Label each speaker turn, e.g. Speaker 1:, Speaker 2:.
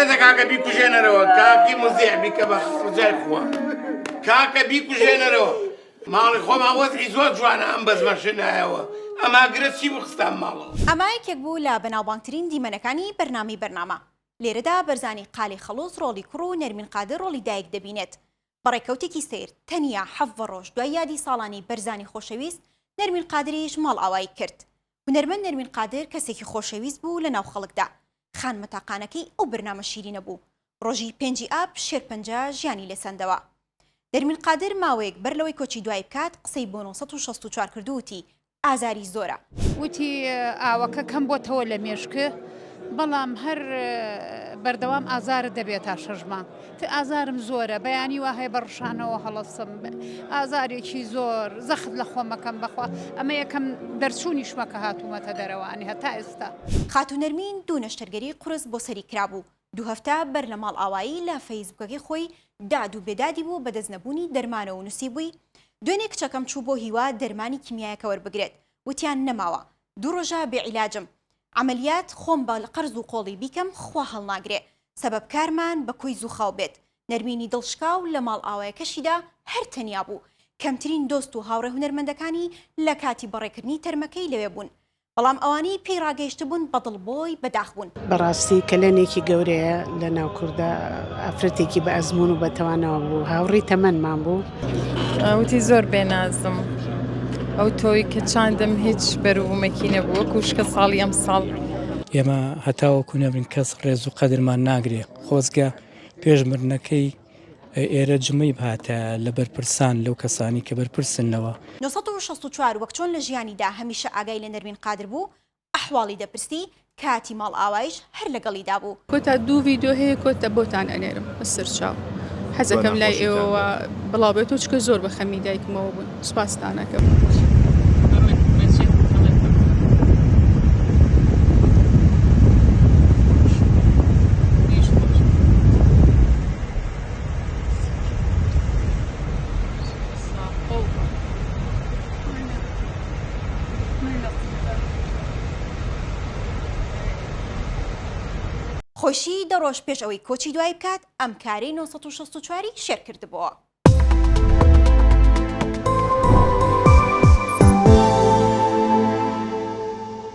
Speaker 1: بەڕێزە کاکە بیکوژێنەرەوە کاکی مزیع بیکە بە جای خوا کاکە بیکوژێنەرەوە ماڵی خۆمان وەزعی زۆر جوانە ئەم بەزمەشە نایەوە ئەم ئاگرە چی بوو خستان ماڵەوە.
Speaker 2: ئەمە یەکێک بوو لە بەناوبانگترین دیمەنەکانی بەرنامەی بەرنامە. لێرەدا بەرزانی قالی خەڵوز ڕۆڵی کوڕ و نەرمین قادر ڕۆڵی دایک دەبینێت. بە ڕێکەوتێکی سەیر، تەنیا حەڤە ڕۆژ دوای یادی ساڵانی بەرزانی خۆشەویست، نەرمین قادریش ماڵئاوایی کرد. هونەرمەند نەرمین قادر کەسێکی خۆشەویست بوو لە ناو خەڵکدا. خانمە تاقانەکەی ئەو بەرنامە شیرینە بوو. ڕۆژی پێنجی ئاب شێرپەنجە ژیانی لێ سەندەوە. نەرمین قادر ماوەیەک بەر لەوەی کۆچی دوایی بکات قسەی بۆ 964 کرد و وتی، ئازاری زۆرە.
Speaker 3: وتی ئاوەکە کەم بۆتەوە لە مێشک بەڵام هەر بەردەوام ئازارت دەبێت تا شەش مانگ ت ئازارم زۆرە بەیانی وا هەیە بە ڕشانەوە هەڵەسم ئازارێکی زۆر زەخت لە خۆمەکەم بەخوا ئەمە یەکەم دەرچوونیشمە کە هاتوومەتە دەرەوانی هەتا ئێستا.
Speaker 2: خاتوو نەرمین دوو نەشتەرگەری قورس بۆ سەری کرابوو، دوو هەفتە بەر لە ماڵئاوایی لە فەیسبوکەکەی خۆی داد و بێدادی بوو بەدەست نەبوونی دەرمانەوە و نووسیبووی، دوێنێ کچەکەم چوو بۆ هیوا دەرمانی کیمیایەکە وەربگرێت، وتیان نەماوە، دوو ڕۆژە بێ عیلاجم، عەمەلیات خۆم بە قەرز و قۆڵی بیکەم خوا هەڵناگرێ، سەبەب کارمان بە کۆی زووخاو بێت، نەرمینی دڵشکاو لە ماڵئاوایەکەشیدا هەر تەنیا بوو، کەمترین دۆست و هاوڕێ هونەرمەندەکانی لە کاتی بەڕێکردنی تەرمەکەی لەوێ بوون، بەڵام ئەوانەی پێی ڕاگەیشتبوون بە دڵ بۆی بەداخ بوون.
Speaker 4: بەڕاستی کەلێنێکی گەورەیە لە ناو کوردا، ئافرەتێکی بە ئەزموون و بە تەوانەوە بوو، هاوڕێی تەمەنمان بوو.
Speaker 5: وتی زۆر بێنازم ئەو تۆوی کە چاندم هیچ بەروبوومێکی نەبوو وەکو وشکە ساڵی ئەمساڵ.
Speaker 6: ئێمە هەتاوەکو نەمرین کەس ڕێز و قەدرمان ناگرێ خۆزگە پێش مردنەکەی ئێرە جمەی بهاتایە لە بەرپرسان لەو کەسانی کە بەرپرسن لەوە.
Speaker 2: 964 وەک چۆن لە ژیانیدا هەمیشە ئاگای لە نەرمین قادر بوو، ئەحواڵی دەپرسی، کاتی ماڵئاوایش هەر لەگەڵیدا بوو.
Speaker 7: کۆتا دوو ڤیدیۆ هەیە کۆتا بۆتان ئەنێرم بەسەر چاو حەزەکەم لای ئێوەوە بڵاو بێتەوە چونکە زۆر بە خەمی دایکمەوە بوون سوپاستان ئەکەم.
Speaker 2: خۆشی دە ڕۆژ پێش ئەوەی کۆچی دوایی بکات ئەم کارەی 964 ی شێر کردبۆوە.